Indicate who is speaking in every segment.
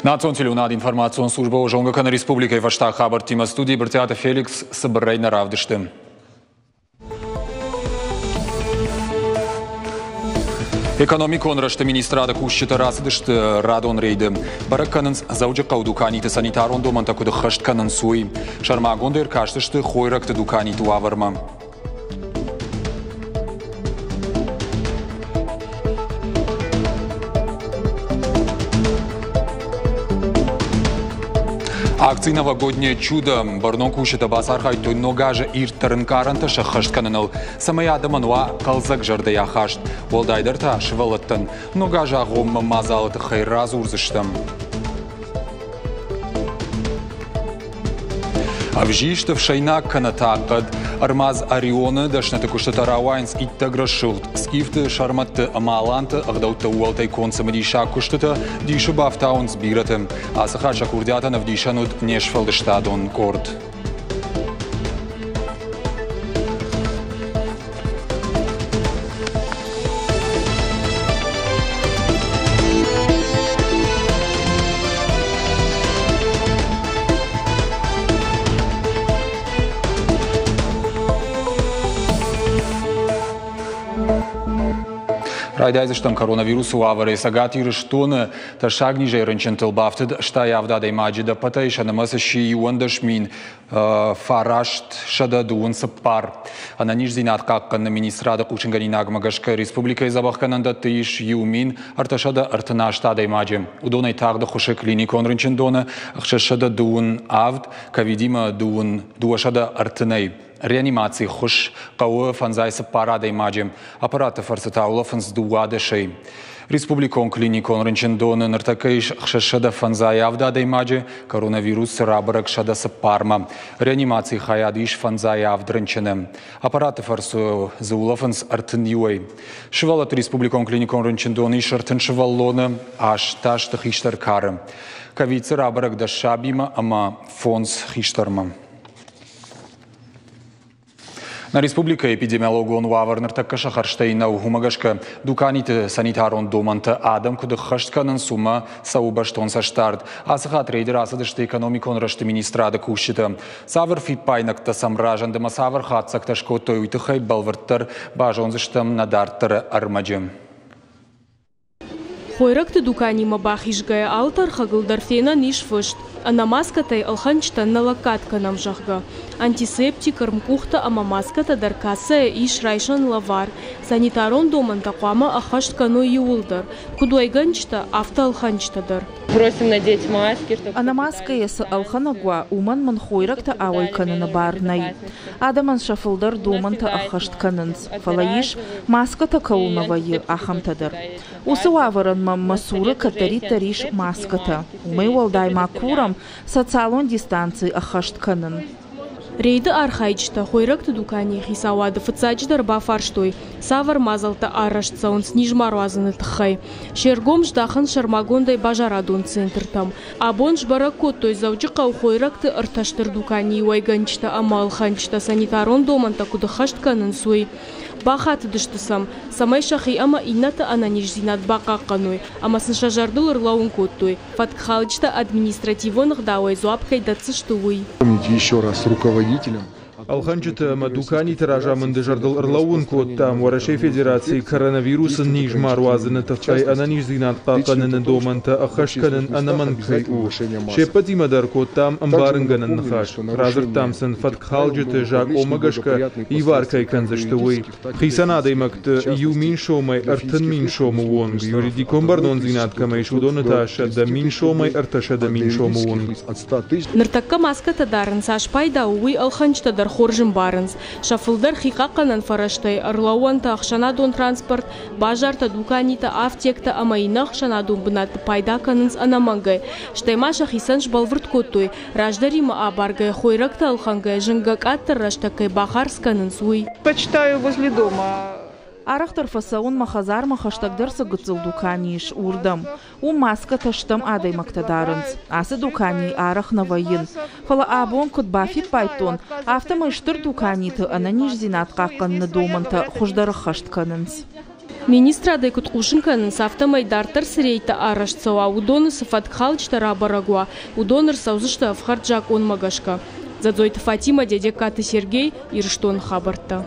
Speaker 1: Национ телеуынад информацион службӕ зонгӕ кӕны республикӕйы фӕстаг хабӕрттимӕ. Студийы Брытъиаты Феликс цыбырӕй нӕ равдысты. Экономикон рӕзты министрады кусджытӕ рацыдысты радон рейды. Бӕрӕг кӕнынц Дзӕуджыхъӕуы дуканиты санитарон домӕнтӕ куыд ӕххӕст кӕнынц, уый. Сӕрмагондӕй ӕркастысты хойрӕгты дуканиты уавӕрмӕ. Акци «Новогоднее чудо» бӕрнон кусджытӕ бацархайдтой ног азы ирддӕр ӕнкъарӕнтӕ сӕххӕст кӕныныл, цӕмӕй адӕмӕн уа хъӕлдзӕг зӕрдӕйы ахаст, уӕлдайдӕр та сывӕллӕттӕн. Ног азы агъоммӕ мадзалы тыххӕй радзурдзыстӕм. Ӕвзист, ӕфсӕйнаг кӕнӕ та хъӕд. Ӕрмадз Орионы дӕсныты куыстытӕ рауайынц иттӕг рӕсугъд. Скифты, сӕрмӕтты ӕмӕ аланты ӕгъдӕутты ууӕлтӕй конд цымыдисаг куыстытӕ дисы бафтауынц бирӕты. Ацы хатт сӕ курдиатӕн ӕвдисӕн уыд не сфӕлдыстадон къорд. Райдайдзыстӕм коронавирусы уавӕрӕй Цӕгат Ирыстоны тӕссаг низӕй рынчынтыл бафтыд 87 адӕймаджы дӕппӕтӕй сӕ нымӕц сси 11 934. Ӕнӕниздзинад хъахъхъӕныны министрады хъусынгӕнинагмӕ гӕсгӕ республикӕйы дзӕбӕхгӕнӕндӕтты ис 1338 адӕймаджы. Уыдонӕй тагъд ӕххуысы клиникон рынчындоны 627, ковидимӕ 230-ӕй. Реанимацийы ххуыс хъӕуы 54 адӕймаджы. Аппараты фӕрцы та улӕфынц 12-ӕй. Республикон клиникон рынчындоны ныртӕккӕ ис 657 адӕймаджы, коронавирус рабӕрӕг 104-мӕ. Реанимацийы хайад ис 57 рынчыны. Аппараты фӕрцы дзы улӕфынц 31-ӕй. Сывӕллӕтты республикон клиникон рынчындоны ис 30 сывӕллоны, азтӕ сты хистӕр кары. Ковид дзы рабӕрӕг дӕс сабимӕ ӕмӕ фондз хистӕрмӕ. Нӕ республикӕйы эпидемиологон уавӕр ныртӕккӕ сӕ хӕрзтӕй нӕу. Уымӕ гӕсгӕ дуканиты санитарон домӕнтӕ адӕм куыд ӕххӕст кӕнынц, уымӕ цӕуы бӕстон цӕстдард. Ацы хатт рейды рацыдысты экономикон рӕзты министрады кусджытӕ. Цавӕр фиппаинӕгтӕ сӕм разынд ӕмӕ цавӕр хатдзӕгтӕ скодтой, уый тыххӕй бӕлвырддӕр базондзыстӕм нӕ дарддӕры ӕрмӕджы.
Speaker 2: Хойрӕгты дуканимӕ бахизгӕйӕ алы тӕрхӕгыл дӕр фенӕн ис фыст, ӕнӕ маскӕтӕй ӕлхӕнджытӕн нӕ лӕггад кӕнӕм, зӕгъгӕ. Антисептик, ӕрмкъухтӕ ӕмӕ маскӕтӕ дӕр кассӕйы ис райсӕн лӕвар. Санитарон домӕнтӕ хъуамӕ ӕххӕст кӕной иууылдӕр, куыд уӕйгӕнджытӕ, афтӕ ӕлхӕнджытӕ дӕр.
Speaker 3: Просим надеть маски, чтобы
Speaker 4: Ӕнӕ маскӕйӕ цы ӕлхӕнӕг уа, уымӕн мын хойрӕгтӕ ауӕй кӕныны бар нӕй. Адӕмӕн сӕ фылдӕр домӕнтӕ ӕххӕст кӕнынц, фӕлӕ ис, маскӕтӕ кӕуыл нӕ вӕййы, ахӕмтӕ дӕр. Уыцы уавӕрӕн мӕм мӕ цуры кӕддӕриддӕр ис маскӕтӕ. Уымӕй уӕлдай ма курӕм социалон дистанци ӕххӕст кӕнын.
Speaker 2: Рейды архайджытӕ хойрӕгты дуканийы хицауады фыццаджыдӕр бафарстой, цавӕр мадзӕлттӕ арӕзт цӕуынц низ ма руадзыны тыххӕй. Се ргом здахынц сӕрмагондӕй базарадон центртӕм. Абон сбӕрӕг кодтой Дзӕуджыхъӕуы хойрӕгты ӕртӕ стыр дуканийы уӕйгӕнджытӕ ӕмӕ ӕлхӕнджытӕ санитарон домӕнтӕ куыд ӕххӕст кӕнынц, уый. Бахатыдысты сӕм, цӕмӕй сӕхи ӕмӕ иннӕты ӕнӕниздзинад бахъахъхъӕной ӕмӕ сын сӕ зӕрдыл ӕрлӕууын кодтой, фӕткхалджытӕ административон ӕгъдауӕй дзуапп кӕй дӕтдзысты, уый.
Speaker 5: Еще раз руководителям
Speaker 6: Ӕлхӕнджыты ӕмӕ дуканиты разамынды зӕрдыл ӕрлӕууын кодтам, Уӕрӕсейы Федерацийы коронавирусы низ ма руадзыны тыххӕй ӕнӕниздзинад хъахъхъӕныны домӕнтӕ ӕххӕст кӕнын ӕнӕмӕнг кӕй у. Се ппӕтимӕ дӕр кодтам ӕмбарынгӕнӕн ныхас. Радзырдтам сын, фӕткхалджыты закъонмӕ гӕсгӕ ивар кӕй кӕндзысты, уый. Хицӕн адӕймӕгты 1000 сомӕй 30 000 сомы онг, юридикон бӕрнондзинад кӕмӕ ис, уыдоны та 100 000 сомӕй 300 000 сомы онг.
Speaker 2: Ныртӕккӕ маскӕтӕ дарын цас пайда у, уый ӕлхӕнджытӕ дӕр хорз ӕмбарынц. Сӕ фылдӕр хихъахъхъӕнӕн фӕрӕзтӕй ӕрлӕууӕнтӕ, ӕхсӕнадон транспорт, базартӕ, дуканитӕ, афтектӕ ӕмӕ иннӕ ӕхсӕнадон бынӕтты пайда кӕнынц ӕнӕмӕнгӕй. Стӕй ма сӕхицӕн сбӕлвырд кодтой, раздӕримӕ абаргӕйӕ хойрӕгтӕ ӕлхӕнгӕйӕ зынгӕ къаддӕр рӕстӕг кӕй бахардз кӕнынц, уый.
Speaker 7: Почитаю возле дома.
Speaker 4: Арӕхдӕр фӕцӕуын мӕ хӕдзармӕ хӕстӕгдӕр цы гыццыл дукани ис, уырдӕм. Уым маскӕтӕ стӕм адӕймӕгтӕ дарынц. Ацы дуканийы арӕх нӕ вӕййын. Фӕлӕ абон куыд бафиппайдтон, афтӕмӕй стыр дуканиты ӕнӕниздзинад хъахъхъӕныны домӕнтӕ хуыздӕр ӕххӕст кӕнынц.
Speaker 2: Министрадӕй куыд хъусын кӕнынц, афтӕмӕй дарддӕр цы рейдтӕ арӕзт цӕуа, уыдоны цы фӕткхалджытӕ рабӕрӕг уа, уыдон ӕрцӕудзысты ӕфхӕрд закъонмӕ гӕсгӕ. Дзӕдзойты Фатимӕ, Дедегкаты Сергей, Ирыстоны хабӕрттӕ.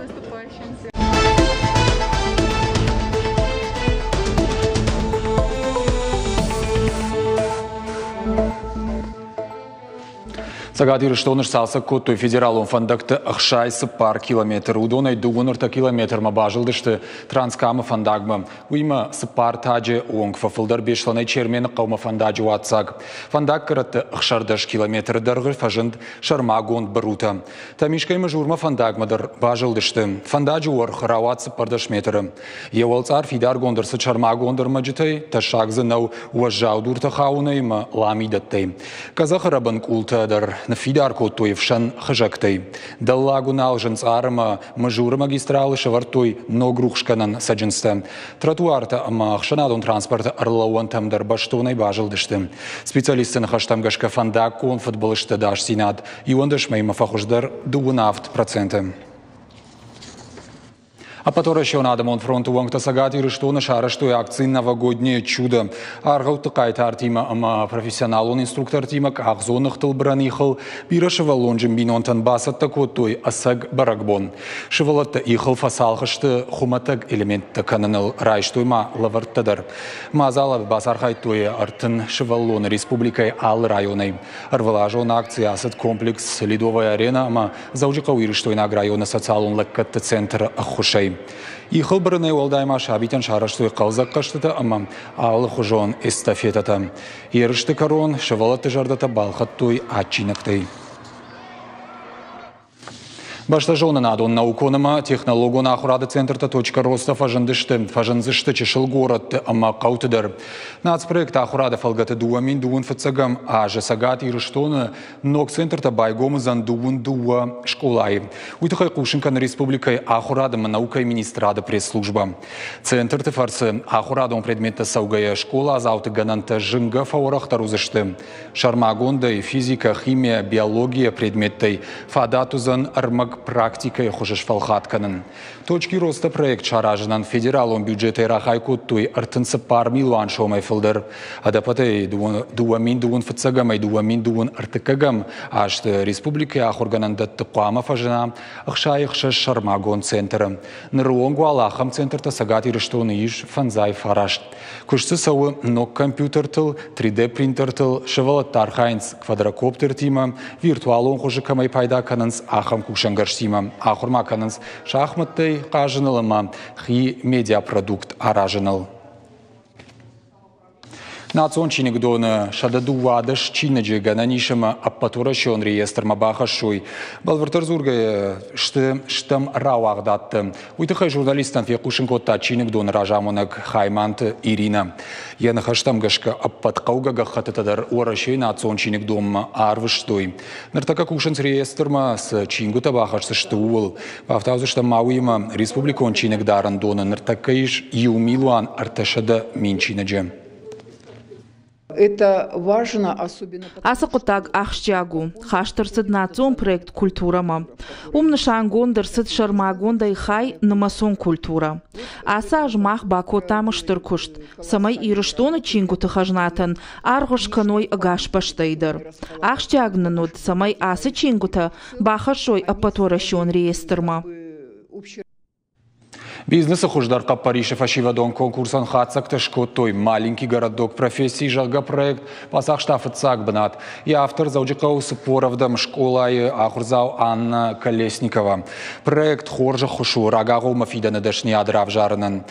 Speaker 1: Цӕгат Ирыстоны сцалцӕг кодтой федералон фӕндӕгты 64 километр. Уыдонӕй 23 километрмӕ базылдысты Транскамы фӕндагмӕ. Уыимӕ цыппар таджы онг фӕфылдӕр Беслӕнӕй Чермены хъӕумӕ фӕндаджы уадздзаг. Фӕндаггӕрӕтты 16 километры дӕргъы фӕзынд сӕрмагонд бырутӕ. Тӕмискъӕй Мызурмӕ фӕндагмӕ дӕр базылдысты. Фӕндаджы уӕрх рауад 14 метры. Йӕ уӕлцъар фидаргонд ӕрцыд сӕрмагонд ӕрмӕджытӕй, тӕссаг дзы нӕу уӕззау дуртӕ хауынӕй ӕмӕ ламидӕттӕй. Къӕдзӕхы рӕбын къултӕ дӕр ныффидар кодтой ӕфсӕн хызӕгтӕй. Дӕллаг Уынал Зынцъар ӕмӕ Мызуры магистралы сӕвӕрдтой ног рухсгӕнӕн цӕджындзтӕ. Тротуартӕ ӕмӕ ӕхсӕнадон транспорты ӕрлӕууӕнтӕм дӕр бӕстонӕй базылдысты. Специалистты ныхӕстӕм гӕсгӕ фӕндаггон фыдбылызты ӕдасдзинад 11 мӕймӕ фӕхуыздӕр 37%. Ӕппӕтуӕрӕсеон адӕмон фронты уӕнгтӕ Цӕгат Ирыстоны сарӕзтой акци «Новогоднее чудо». Аргъӕутты хъайтартимӕ ӕмӕ профессионалон инструктортимӕ къахдзоныгътыл бырӕн ихыл бирӕсывӕллонджын бинонтӕн бацӕттӕ кодтой ӕцӕг бӕрӕгбон. Сывӕллӕттӕ ихыл фӕцалх сты хуымӕтӕг элементтӕ кӕныныл, райстой ма лӕвӕрттӕ дӕр. Мадзалы бацархайдтой 30 сывӕллоны республикӕйы алы районӕй. Ӕрвылазон акци ацыд комплекс «Ледовая арена» ӕмӕ Дзӕуджыхъӕуы Ирыстойнаг районы социалон лӕггӕдты центры ӕххуысӕй. Ихыл бырынӕй уӕлдай ма сабитӕн сарӕзтой хъӕлдзӕг хъӕзтытӕ ӕмӕ алыхуызон эстафетӕтӕ. Ерысты кӕрон сывӕллӕтты зӕрдӕтӕ балхӕдтой адджинӕгтӕй. Бӕстӕзонынадон наукон ӕмӕ технологон ахуырады центртӕ «Точка роста» фӕзындысты, фӕзындзысты чысыл горӕтты ӕмӕ хъӕуты дӕр. Нацпроект ахуырады фӕлгӕты 2021 азы Цӕгат Ирыстоны Ног центртӕ байгом уыдзӕн 22 скъолайы. Уый тыххӕй хъусын кӕны республикӕйы ахуырад ӕмӕ наукӕйы министрады пресс-службӕ. Центрты фӕрцы ахуырадон предметтӕ цӕугӕйӕ скъоладзауты гӕнӕнтӕ зынгӕ фӕуӕрӕхдӕр уыдзысты. Сӕрмагондӕй физикӕ, химия, биология предметтӕй фадат уыдзӕн ӕрмӕг практикӕйы хуызы сфӕлхат кӕнын. Точки роста проект саразынӕн федералон бюджетӕй рахай кодтой 34 милуан сомӕй фылдӕр. Ӕдӕппӕтӕй 2021 ӕмӕ 2023 азты республикӕйы ахуыргӕнӕндӕтты хъуамӕ фӕзына 66 сӕрмагонд центры. Ныры онг уал ахӕм центртӕ Цӕгат Ирыстоны ис 59. Куыст дзы цӕуы ног компьютертыл, 3D-принтертыл, сывӕллӕттӕ архайынц квадрокоптертимӕ, виртуалон хуызы кӕмӕй пайда кӕнынц, ахӕм кусӕнгӕрзтимӕ. Ахуыр ма кӕнынц шахмӕттӕй хъазыныл ӕмӕ хи медиапродукт аразыныл. Национ чиныгдоны 112 чиныджы гӕнӕн ис ӕмӕ ӕппӕтуӕрӕсеон реестрмӕ бахӕссой. Бӕлвырддӕр дзургӕйӕ сты стӕм рауагъдадты. Уый тыххӕй журналисттӕн фехъусын кодта чиныгдоны разамонӕг Хайманты Иринӕ. Йӕ ныхӕстӕм гӕсгӕ ӕппӕт хъӕугӕ гӕххӕттытӕ дӕр Уӕрӕсейы национ чиныгдонмӕ арвыстой. Ныртӕккӕ кусынц реестрмӕ цы чингуытӕ бахӕсдзысты, ууыл. Бафтаудзыстӕм ма уыимӕ республикон чиныгдарӕндоны ныртӕккӕ ис 1 300 000 чиныджы.
Speaker 4: Ацы хъуыддаг ахсджиаг у. Хаст ӕрцыд национ проект «Культурӕ-мӕ». Уым нысангонд ӕрцыд сӕрмагондӕй хай «Нымӕцон культурӕ». Ацы аз мах бакодтам стыр куыст, цӕмӕй Ирыстоны чингуыты хӕзнатӕн аргъ скӕной ӕгас бӕстӕйы дӕр. Ахсджиаг нын уыд, цӕмӕй ацы чингуытӕ бахӕссой ӕппӕтуӕрӕсеон реестрмӕ.
Speaker 1: Бизнесы хуыздӕр хъӕппӕрисы фӕсивӕдон конкурсӕн хатдзӕгтӕ скодтой «Маленький городок профессий», зӕгъгӕ, проект бацахста фыццаг бынат. Йӕ автор Дзӕуджыхъӕуы 47-ӕм скъолайы ахуырдзау Анна Колесникова. Проект хорз ӕххуыс у рагагъоммӕ фидӕны дӕсныйад равзарынӕн.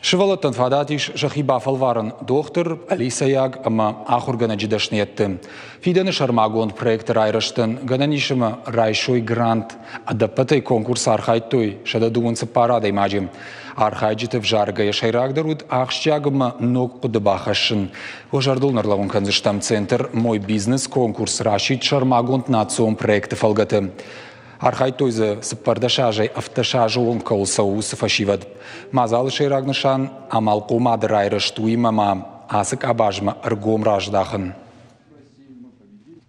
Speaker 1: Сывӕллӕттӕн фадат ис сӕхи бафӕлварын дохтыр, пъӕлицӕйаг ӕмӕ ахуыргӕнӕджы дӕсныйӕдты. Фидӕны сӕрмагонд проекты райрӕзтӕн гӕнӕн ис ӕмӕ райсой грант. Ӕдӕппӕтӕй конкурсы архайдтой 124 адӕймаджы. Архайджыты ӕвзаргӕйӕ сӕйрагдӕр уыд ахсджиаг ӕмӕ ног хъуыды бахӕссын. Уӕ зӕрдыл ӕрлӕууын кӕндзыстӕм центр «Мой бизнес» конкурс расидт сӕрмагонд национ проекты фӕлгӕты. Архайдтой дзы 14 азӕй 17 азы онг кӕуыл цӕуы, уыцы фӕсивӕд. Мадзалы сӕйраг нысан – амалхъомады райрӕзт, уыимӕ ма ацы къабазмӕ ӕргом раздахын.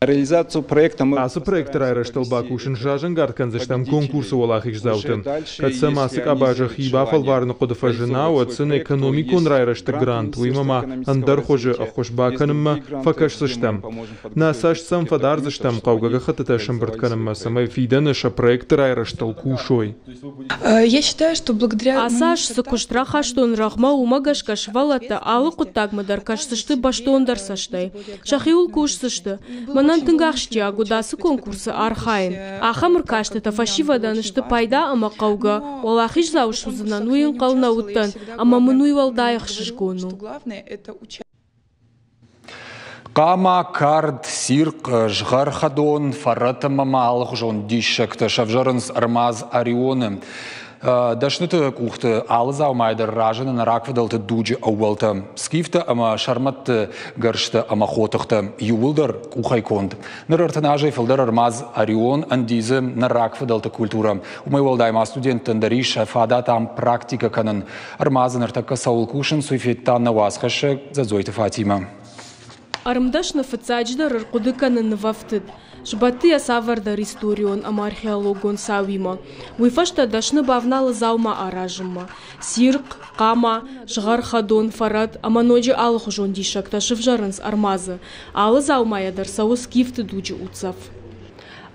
Speaker 8: Реализацию проекта мы
Speaker 6: Ацы проекты райрӕзтыл бакусын сразӕнгард кӕндзыстӕм конкурсы уӕлахиздзауты. Кӕд сӕм ацы къабазы хи бафӕлварыны хъуыды фӕзына, уӕд сын экономикон райрӕзты грант, уыимӕ ма ӕндӕр хуызы ӕххуыс бакӕнынмӕ фӕкӕсдзыстӕм. Нӕ цӕст сӕм фӕдардзыстӕм хъӕугӕ гӕххӕттытӕ сӕмбырд кӕнынмӕ, цӕмӕй фидӕны сӕ проекты райрӕзтыл кусой.
Speaker 9: Я считаю, что благодаря
Speaker 2: Ацы аз цы куыст рахастон рӕгъмӕ, уымӕ гӕсгӕ сывӕллӕттӕ алы хъуыддагмӕ дӕр кӕсдзысты бӕстондӕр цӕстӕй. Сӕхиуыл кусдзысты. Мӕнӕн тынг ахсджиаг уыд ацы конкурсы архайын. Ахӕм ӕркастытӕ фӕсивӕдӕн сты пайда ӕмӕ хъӕугӕ. Уӕлахиздзау суыдзынӕн, уый ӕнхъӕл нӕ уыдтӕн, ӕмӕ мын уый уӕлдай ӕхсызгон у.
Speaker 1: Хъама, кард, цирхъ, згъӕрхӕдон, фӕрӕт ӕмӕ ма алыхуызон диссӕгтӕ сӕвзӕрынц ӕрмадз Орионы. Дӕсныты къухты алы дзаумайы дӕр разыны нӕ рагфыдӕлты дуджы ӕууӕлтӕ, скифтӕ ӕмӕ сӕрмӕтты гӕрзтӕ ӕмӕ хотыхтӕ иууылдӕр къухӕй конд. Ныр 30 азӕй фылдӕр ӕрмадз Орион ӕндидзы нӕ рагфыдӕлты культурӕ. Уымӕй уӕлдай ма студенттӕн дӕр ис фадат ам практикӕ кӕнын. Ӕрмадзы ныртӕккӕ цӕуыл кусынц, уый федта нӕ уацхӕссӕг Дзӕдзойты Фатимӕ.
Speaker 2: Ӕрмдӕсны фыццаджыдӕр ӕрхъуыды кӕны нывӕфтыд, сбӕтты йӕ цавӕрдӕр историон ӕмӕ археологон цауимӕ. Уый фӕстӕ дӕсны бавналы дзаума аразынмӕ. Цирхъ, хъама, згъӕрхӕдон, фӕрӕт ӕмӕ ноджы алыхуызон диссӕгтӕ сывзӕрынц ӕрмадзы. Алы дзаумайӕ дӕр цӕуы скифты дуджы уддзӕф.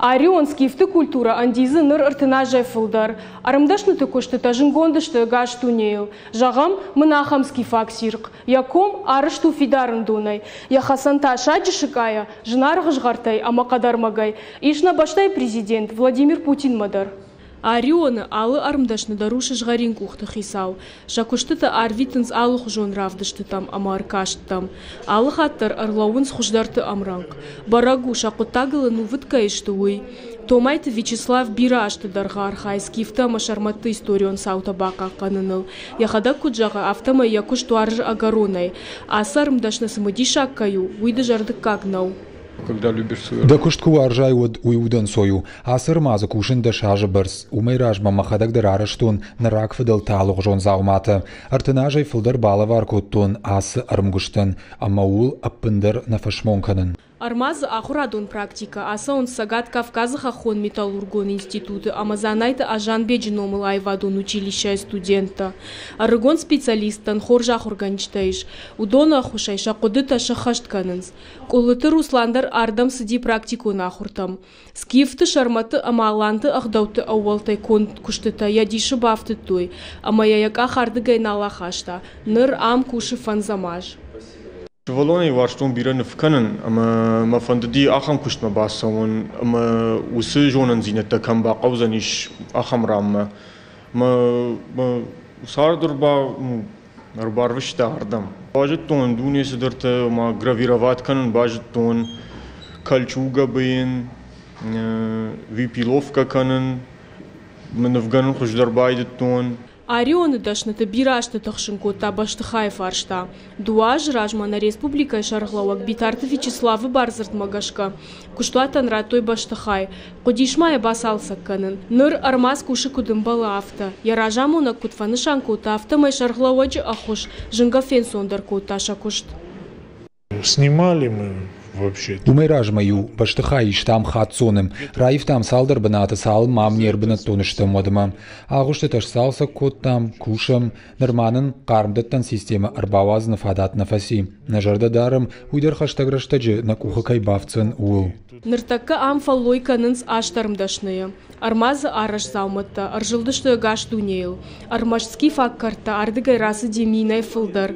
Speaker 2: Арион скифты культурӕ ӕндидзы ныр 30 азӕй фылдӕр. Ӕрмдӕсныты куыстытӕ зындгонд сты ӕгас дунейыл. Зӕгъӕм, мын ахӕм скифаг цирхъ. Йӕ ком арызт у фидарындонӕй, йӕ хӕцӕн та саджы сыкъайӕ, зынаргъ згъӕртӕй ӕмӕ хъӕдӕрмӕгӕй. Ис нӕ бӕстӕйы президент Владимир Путинмӕ дӕр. Арионы алы ӕрмдӕсны дӕр у сызгъӕрин къухты хицау. Сӕ куыстытӕ арвитынц алыхуызон равдыстытӕм ӕмӕ ӕркасттӕм. Алы хатт дӕр ӕрлӕууынц хуыздӕрты ӕмрӕнхъ. Бӕрӕг у, сӕ хъуыддагыл ӕнувыд кӕй сты, уый. Томайты Вячеслав бирӕ азты дӕргъы архайы скифты ӕмӕ сӕрмӕтты историон цаутӕ бахъахъхъӕныныл. Йӕхӕдӕг куыд зӕгъы, афтӕмӕй йӕ куыст уарзы ӕгӕронӕй. Ацы ӕрмдӕсны цымыдисаг кӕй у, уый дызӕрдыггаг нӕу.
Speaker 1: Дӕ куыст куы уарзай, уӕд уый удӕнцой у. Ацы ӕрмадзы кусын 10 азы бӕрц. Уымӕй размӕ мӕхӕдӕг дӕр арӕзтон нӕ рагфыдӕлты алыгъуызон дзауматӕ. 30 азӕй фылдӕр балӕвар кодтон ацы ӕрмгуыстӕн, ӕмӕ ууыл ӕппындӕр нӕ фӕсмон кӕнын.
Speaker 2: Ӕрмадзы ахуырадон практикӕ ацӕуынц Цӕгат Кавказы хӕххон металлургон институты ӕмӕ Дзанайты Азанбеджы номыл аивадон училищӕйы студенттӕ. Ӕрыгон специалисттӕн хорз ахуыргӕнджытӕ ис. Уыдоны ӕххуысӕй сӕ хъуыдытӕ сӕххӕст кӕнынц. Къуыллыты Руслан дӕр ардӕм цыди практикон ахуыртӕм. Скифты, сӕрмӕтты ӕмӕ аланты ӕгъдӕутты ӕууӕлтӕй конд куыстытӕ йӕ дисы бафтыдтой, ӕмӕ йӕ йӕ къах ардыгӕй нал ахаста. Ныр ам кусы фӕндзӕм аз.
Speaker 10: Сывӕллонӕй уарзтон бирӕ ныв кӕнын, ӕмӕ мӕ фӕндыди ахӕм куыстмӕ бацӕуын, ӕмӕ уыцы зонындзинӕдтӕ кӕм бахъӕудзӕнис, ахӕм ранмӕ. Мӕ цард ӕрбарвыста ардӕм. Базыдтон дуне цыдӕртӕ, ма гравировать кӕнын базыдтон, кольчугӕ быйын, випиловкӕ кӕнын, нывгӕнын хуыздӕр байдыдтон.
Speaker 2: Арионы дӕсныты бирӕ азты тыхсын кодта бӕстыхайы фарста. 2 азы размӕ нӕ республикӕйы сӕргълӕууӕг Битарты Вячеславы бардзырдмӕ гӕсгӕ куыстуатӕн радтой бӕстыхай. Хъуыдис ма йӕ бацалцӕг кӕнын. Ныр ӕрмадз кусы куыд ӕмбӕлы, афтӕ. Йӕ разамонӕг куыд фӕнысан кодта, афтӕмӕй сӕргълӕууӕджы ӕххуыс зынгӕ фенцондӕр кодта сӕ куыст.
Speaker 11: Снимали мы вообще.
Speaker 1: Уымӕй размӕ-иу бӕстыхай истам хаццоны. Раивтам цалдӕр бынаты, цалынмӕ ам не рбынӕттон стӕм, уӕдмӕ. Агъуыстытӕ сцалцӕг кодтам, кусӕм. Нырма нын хъармдӕттӕн системӕ ӕрбауадзыны фадат нӕ фӕци. Нӕ зӕрдӕ дарӕм, уый дӕр хӕстӕг рӕстӕджы нӕ къухы кӕй бафтдзӕн, ууыл.
Speaker 2: Ныртӕккӕ ам фӕллой кӕнынц астӕрмдӕсныйы. Ӕрмадзы арӕзт дзаумӕттӕ ӕрзылдысты ӕгас дунейыл. Ӕрмӕст скифаг кӕрдтӕ ардыгӕй рацыди минӕй фылдӕр.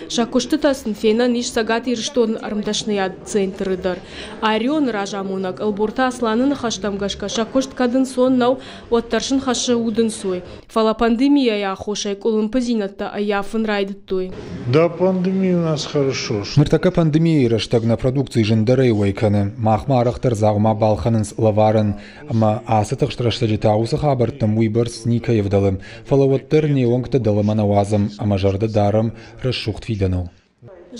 Speaker 2: Сӕ куыстытӕ сын фенӕн ис Цӕгат Ирыстоны ӕрмдӕсныйад центры дӕр. Арионы разамонӕг Ӕлборты Асланы ныхӕстӕм гӕсгӕ сӕ куыст кӕд ӕнцон нӕу, уӕддӕр сын хӕссы удӕнцой. Фӕлӕ пандемийӕйы аххосӕй къуылымпыдзинӕдтӕ ӕййафын райдыдтой.
Speaker 11: Да, пандемия у нас хорошо.
Speaker 1: Ныртӕккӕ пандемийӕйы рӕстӕг нӕ продукци зындӕрӕй уӕй кӕны. Махмӕ арӕхдӕр дзаума балхӕнынц лӕварӕн. Ӕмӕ ацы тыхст рӕстӕджы та уыцы хабӕрттӕм уыйбӕрц никӕй ӕвдӕлы. Фӕлӕ уӕддӕр не уӕнгтӕ дӕлӕмӕ нӕ уадзӕм ӕмӕ зӕрдӕ дарӕм рӕсугъд фидӕныл.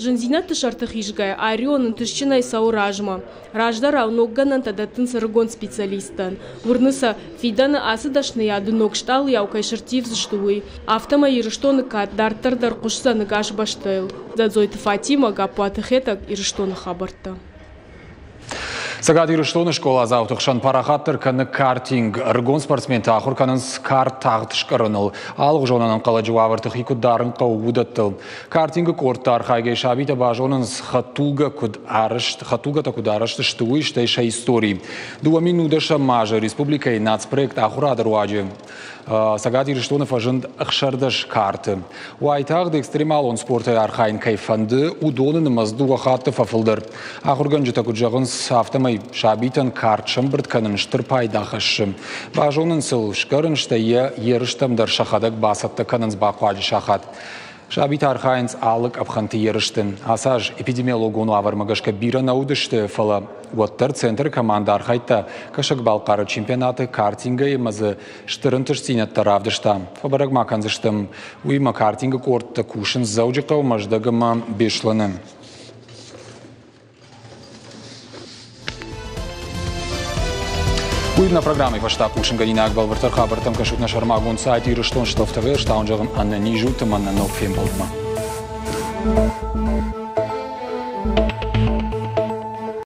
Speaker 2: Зындзинӕдты сӕрты хизгӕйӕ, Арион ӕнтыстджынӕй цӕуы размӕ. Раздӕрау ног гӕнӕнтӕ дӕттынц ӕрыгон специалисттӕн. Уырны сӕ, фидӕны ацы дӕсныйады ног стъалыйау кӕй сӕрттивдзысты, уый. Афтӕмӕй Ирыстоны кад дарддӕр дӕр хъуысдзӕн ӕгас бӕстӕйыл. Дзӕдзойты Фатимӕ, Гаппуаты Хетӕг, Ирыстоны хабӕрттӕ.
Speaker 1: Цӕгат Ирыстоны скъоладзауты хсӕн парахатдӕр кӕны картинг. Ӕрыгон спортсментӕ ахуыр кӕнынц карт тагъд скъӕрыныл, алыгъуызон ӕнӕнхъӕлӕджы уавӕрты хи куыд дарын хъӕуы, уыдӕттыл. Картингы къордты архайгӕ сабитӕ базонынц, хӕдтулгӕ куыд арӕзт, хӕдтулгӕтӕ куыд арӕзт сты, уый, стӕй сӕ истори. 2010 азы республикӕйы нацпроект ахуырады руаджы Цӕгат Ирыстоны фӕзынд 16 карты. Уайтагъд экстремалон спортӕй архайын кӕй фӕнды, уыдоны нымӕц дыууӕ хатты фӕфылдӕр. Ахуыргӕнджытӕ куыд зӕгъынц, афтӕмӕй сабитӕн карт сӕмбырд кӕнын стыр пайда хӕссы. Базонынц ыл, сгӕрын, стӕй йӕ ерыстӕм дӕр сӕхӕдӕг бацӕттӕ кӕнынц бахъуаджы сахат. Сабитӕ архайынц алы къӕпхӕнты ерысты. Ацы аз эпидемиологон уавӕрмӕ гӕсгӕ бирӕ нӕ уыдысты, фӕлӕ уӕддӕр центры командӕ архайдта Кӕсӕг-Балхъары чемпионаты картингӕй ӕмӕ дзы стыр ӕнтыстдзинӕдтӕ равдыста. Фӕбӕрӕг ма кӕндзыстӕм, уыимӕ картингы къордтӕ кусынц Дзӕуджыхъӕу, Мӕздӕг ӕмӕ Беслӕны. Уый нӕ программӕйы фӕстаг хъусынгӕнинаг бӕлвырддӕр хабӕрттӕм кӕсут нӕ сӕрмагонд сайт Ирыстон Штоф ТВ, стаун зӕгъын ӕнӕниз ут ӕмӕ нӕ ног фембӕлдмӕ.